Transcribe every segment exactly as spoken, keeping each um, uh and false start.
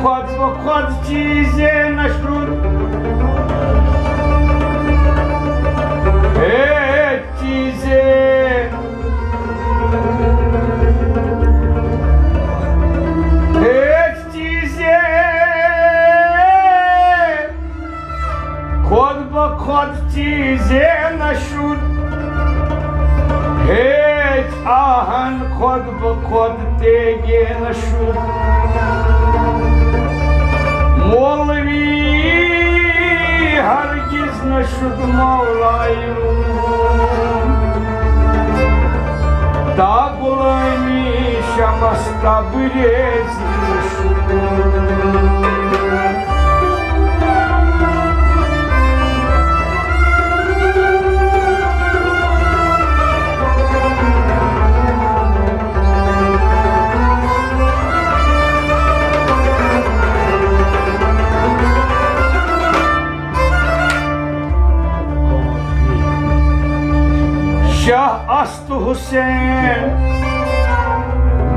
کھۄتہٕ بہٕ کھۄتہٕ چیٖزے نہ شُد۔ ہے چیٖزے، ہے چیٖزے، کھۄتہٕ بہٕ کھۄتہٕ چیٖزے نہ شُد۔ ہے آہن کھۄتہٕ بہٕ کھۄتہٕ تیگے نہ شُد۔ مولوی ہرگز نہ شُد مولایہِ روٗم۔ تا غلٲمی شمس تبریز۔ شاہ است حسین،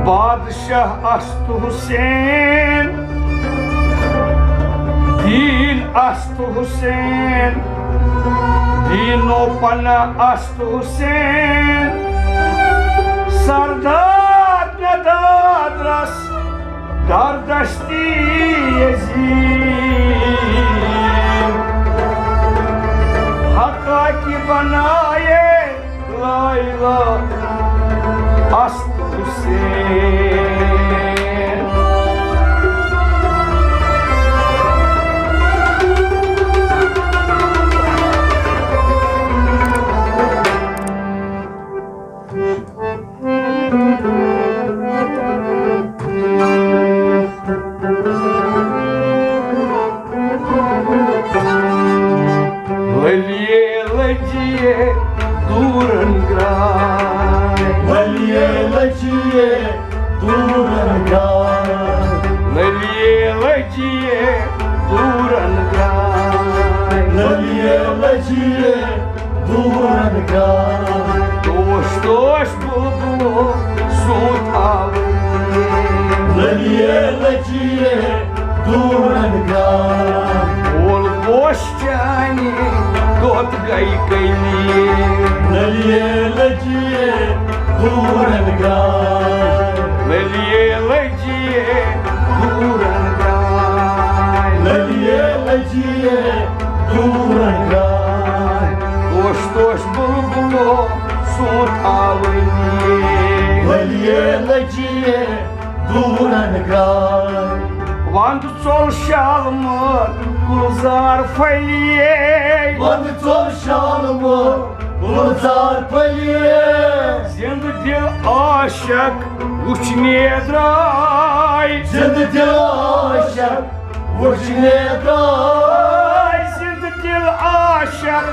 بادشاہ است حسین، دین است حسین، دین و پناہ است حسین، سردار نداد رس در دستی عظیم۔ حقا کی بنائے لیلا است حسین۔ للیے لجیے دورن گراے۔ للیے لجیے دورن گراے۔ للیے لجیے دورن گراے۔ للیے لجیے دورن گراے۔ توش توش بلبلو سوت آوے۔ للیے لجیے دورن گراے۔ اول گوش چانی دود گئی کلی۔ للیے لجیے دورن گراے۔ للیے لجیے دورن گراے۔ للیے لجیے دورن گراے۔ توش توش بلبلو سوت آوے۔ للیے لجیے دورن گراے۔ وند ژوٚل شالمٲر گُلزار پھلیے۔ وند ژوٚل شالمٲر گُلزار پھلیے۔ زِندٕ دِل عاشق وُچھنہِ درٛاے۔ زِندٕ دِل عاشق وُچھنہِ درٛاے۔ زِندٕ دِل عاشق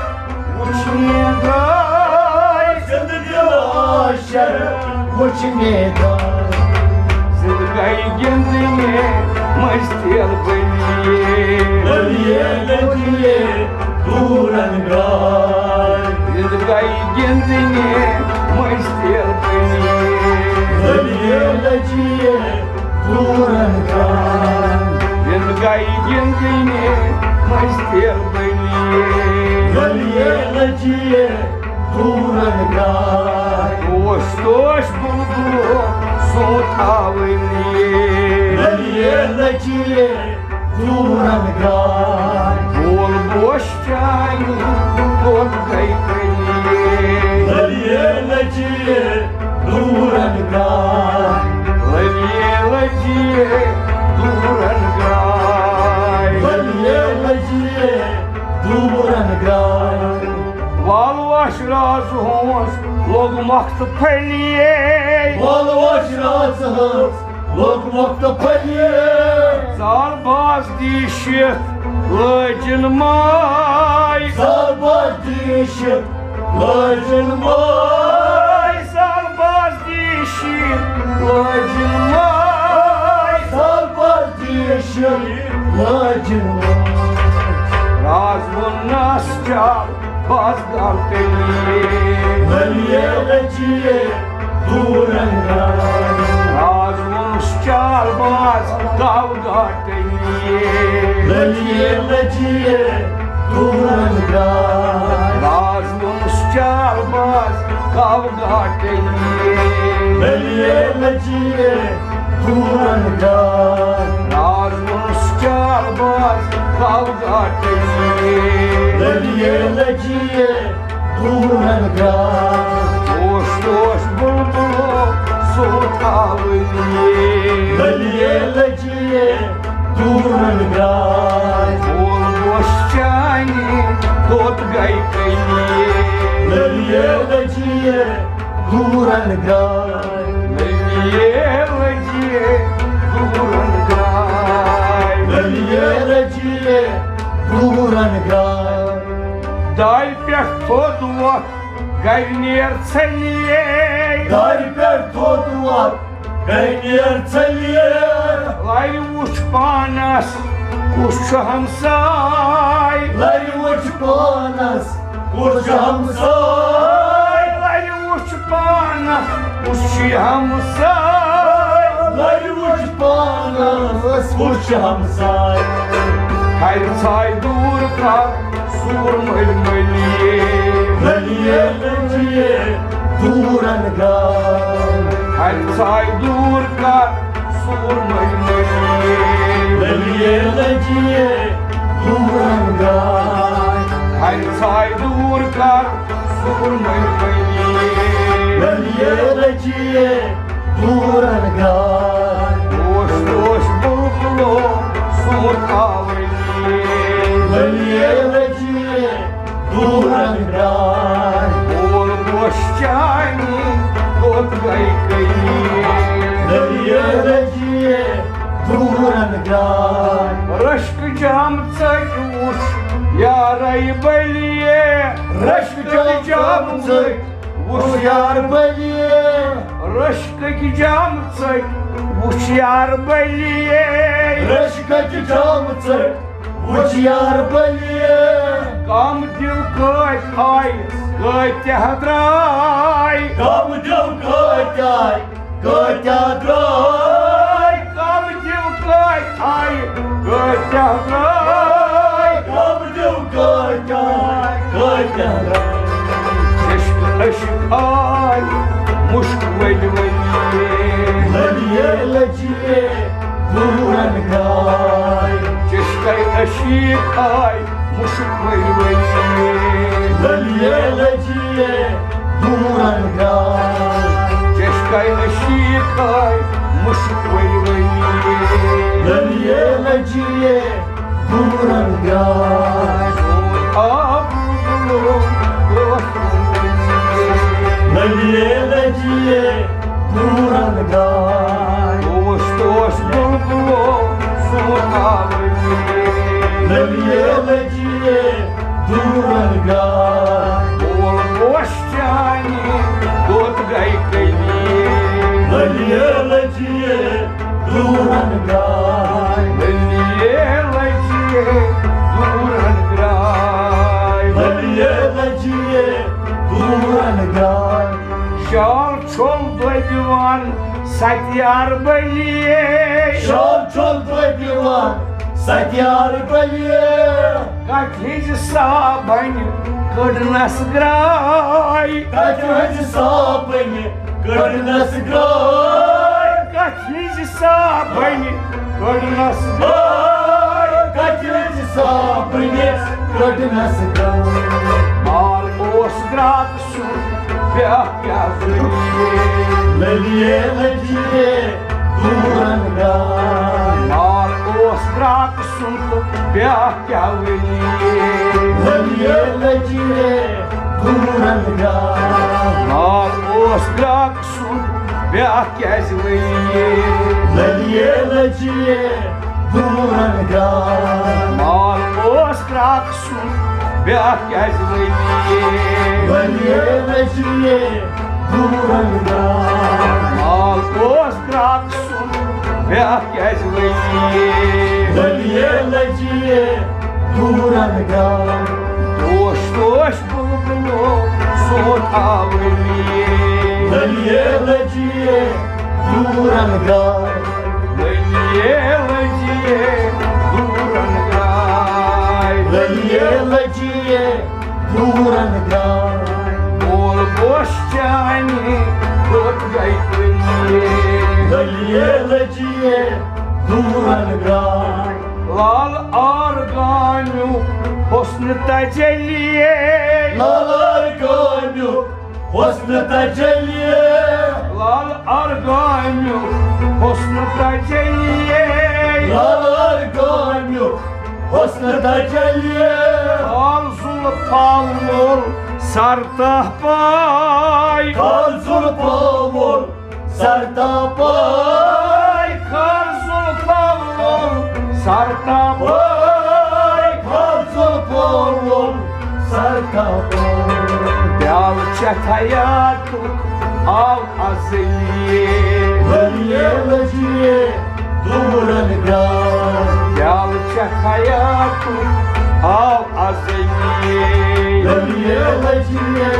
وُچھنہِ درٛاے۔ زِندٕ دِل عاشق وُچھنہِ درٛاے۔ زِندٕ گٔے گِنٛدنہِ مٔنٛزۍ تیل بٔلیے۔ بٔلیے لٔجیے دورن گراے۔ زِندٕ گٔے گِنٛدنہِ مٔنٛزۍ تیل بٔلیے۔ بٔلیے لٔجیے دورن گراے۔ زِندٕ گٔے گِنٛدنہِ مٔنٛزۍ تیل بٔلیے۔ بٔلیے لٔجیے دورن گراے۔ توش توش بلبلو سوت آوے۔ بٔلیے لٔجیے دورن گراے۔ بول بوش چانی دود گئی کلی۔ بٔلیے لٔجیے دورن گراے۔ بٔلیے لٔجیے دورن گراے۔ بٔلیے لٔجیے دورن گراے۔ وال واش راز ہونس لوگ مخت پھلیے۔ وال واش راز ہونس لوگ مخت پھلیے۔ زال باز دیشت لٲجِن ماے۔ زال باز دیشت لٲجِن ماے۔ زال باز دیشت لٲجِن ماے۔ زال باز دیشت لٲجِن ماے۔ راز ووٚننس چل باز گام تیٚلہِ۔ بٔلیے لٔجیے دورن گراے۔ راز ووٚنُس چال باز کاو گاٹے لیے۔ للیے لجیے دورن گاے۔ راز ووٚنُس چار باز کاو گاٹے لیے۔ للیے لجیے دورن گاے۔ راز ووٚنُس چار باز کاو گاٹے لیے۔ للیے لجیے دورن گاے۔ اوس اوس بلبلو سوت آولیے۔ للیے لجیے دورن گاے۔ بول گوش چانی توت گئی کلیے۔ للیے لجیے دورن گاے۔ للیے لجیے دورن گاے۔ للیے لجیے دورن گاے۔ دالہِ پٮ۪ٹھ تھوٚد وۄتھ گرِ نیر ژھٔلیے۔ دالہِ پٮ۪ٹھ تھوٚد وۄتھ گرِ نیر ژھٔلیے۔ لرِ وُچھ پانس کُس چھُ ہمساے۔ لرِ وُچھ پانس کُس چھُ ہمساے۔ لرِ وُچھ پانس کُس چھُ ہمساے۔ لرِ وُچھ پانس کُس چھُ ہمساے۔ کھرِ ژھاے دوٗر کر سوٗر مٔلۍ مٔلیے۔ مٔلیے مٔلیے دوٗرن گاے۔ کھرِ ژھاے دوٗر کر سوٗر مٔلۍ مٔلیے۔ مٔلیے مٔلیے دوٗرن گاے۔ کھرِ ژھاے دوٗر کر سوٗر مٔلۍ مٔلیے۔ مٔلیے مٔلیے دوٗرن گاے۔ اوس اوس بلبلو سوٗر آولیے۔ مٔلیے مٔلیے دوٗرن گاے۔ بول گوش چانی توت گئی کئی۔ مٔلیے مٔلیے دوٗرن گاے۔ رشک جام ژٔکۍ وُچھ یارے بلیے۔ رشک جام ژٔکۍ وُچھ یار بلیے۔ رشکٕکۍ جام ژٔکۍ وُچھ یار بلیے۔ رشکٕکۍ جام ژٔکۍ وُچھ یار بلیے۔ کم دِل کٲتۍ آیہِ کٲتیٛاہ درٛاے۔ کم دِل کٲتۍ آیہِ کٲتیٛاہ درٛاے۔ کم دِل کٲتۍ آیہِ کٲتیٛاہ درٛاے۔ کم دِل کٲتۍ آیہِ کٲتیٛاہ درٛاے۔ عشق عشق آے مُشک ؤلۍ ؤلۍ۔ للیے لجیے دوٗرن گاے۔ چشکے عشیق آے مُشک ؤلۍ ؤلۍ۔ للیے لجیے دوٗرن گاے۔ چشکے عشیق آے مُشک ؤلۍ ؤلۍ۔ للیے لجیے دوٗرن گاے۔ آب للیے لجیے دوٗرن گاے۔ اوس اوس بلبلو سوٗر آولیے۔ للیے لجیے دوٗرن گاے۔ بول گوش چانی توت گئی کئی۔ للیے لجیے دوٗرن گاے۔ للیے لجیے دوٗرن گاے۔ للیے لجیے دوٗرن گاے۔ شال چھوٚل دۄبہِ وَن ستیار بلیے۔ شال چھوٚل دۄبہِ وَن ستیار بلیے۔ کتھِ ہٕنٛزِ صابنہِ کٔڈنس گراے۔ کتھِ ہٕنٛزِ صابنہِ کٔڈنس گراے۔ کتھِ ہٕنٛزِ صابنہِ کٔڈنس گراے۔ کتھِ ہٕنٛزِ صابنہِ کٔڈنس گراے۔ مال اوس گراکہٕ سُنٛد بیٛاکھ کیٛاہ ؤنِتھ؟ للیے لجیے دوٗرن گاے۔ مال اوس گراکہٕ سُنٛد تہٕ بیٛاکھ کیٛاہ ؤنِتھ؟ للیے لجیے دوٗرن گاے۔ مال اوس گراکہٕ سُنٛد بیٛاکھ کیٛازِ ؤنِتھ؟ للیے لجیے دوٗرن گاے۔ مال اوس گراکہٕ سُنٛد بیٛاکھ کیٛازِ ؤنِتھ؟ للیے لجیے دوٗرن گاے۔ مال اوس گراکہٕ سُنٛد بیٛاکھ کیٛازِ ؤنِتھ؟ للیے لجیے دوٗرن گاے۔ دوش دوش بلبلو سوٗر آولیے۔ للیے لجیے دوٗرن گاے۔ للیے لٔجیے دوٗرن گاے۔ لٔلیے لٔجیے دوٗرن گاے۔ مول گوش چانہِ دۄد گے کٔلیے۔ لٔلیے لٔجیے دوٗرن گاے۔ لال آرگامیُک حسن تجلیے۔ لال آرگامیُک حسن تجلیے۔ لال آرگامیُک حسن تجلیے۔ لال آرگامیُک حسن تجلیے۔ لال زُلفو وول سر تہٕ پاے۔ لال زُلفو وول سر تہٕ پاے۔ لال زُلفو وول سر تہٕ پاے۔ لال زُلفو وول سر تہٕ پاے۔ پیالہٕ چٮ۪تھ حیاتُک آو ازلیے۔ لٔلیے لٔجیے دوٗرن گاے۔ پیالہٕ چٮ۪تھ حیاتُک آو ازلیے۔ لٔلیے لٔجیے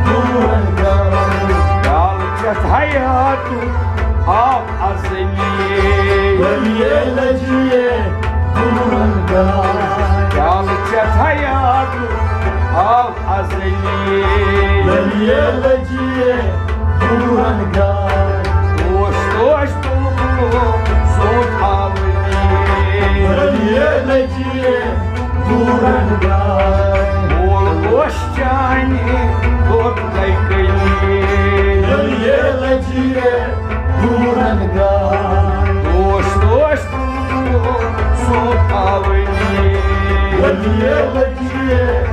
دوٗرن گاے۔ پیالہٕ چٮ۪تھ حیاتُک آو ازلیے۔ لٔلیے لٔجیے دوٗرن گاے۔ پیالہٕ چٮ۪تھ حیاتُک آو ازلیے۔ لٔلیے لٔجیے دوٗرن گاے۔ توش توش بُلبُلو سونٛتھ آوٕنی۔ لٔلیے لٔجیے دوٗرن گاے۔ مول گوش چانہِ دۄد گے کٔلیے۔ لٔلیے لٔجیے دوٗرن گاے۔ توش توش بُلبُلو سونٛتھ آوٕنی۔ لٔلیے لٔجیے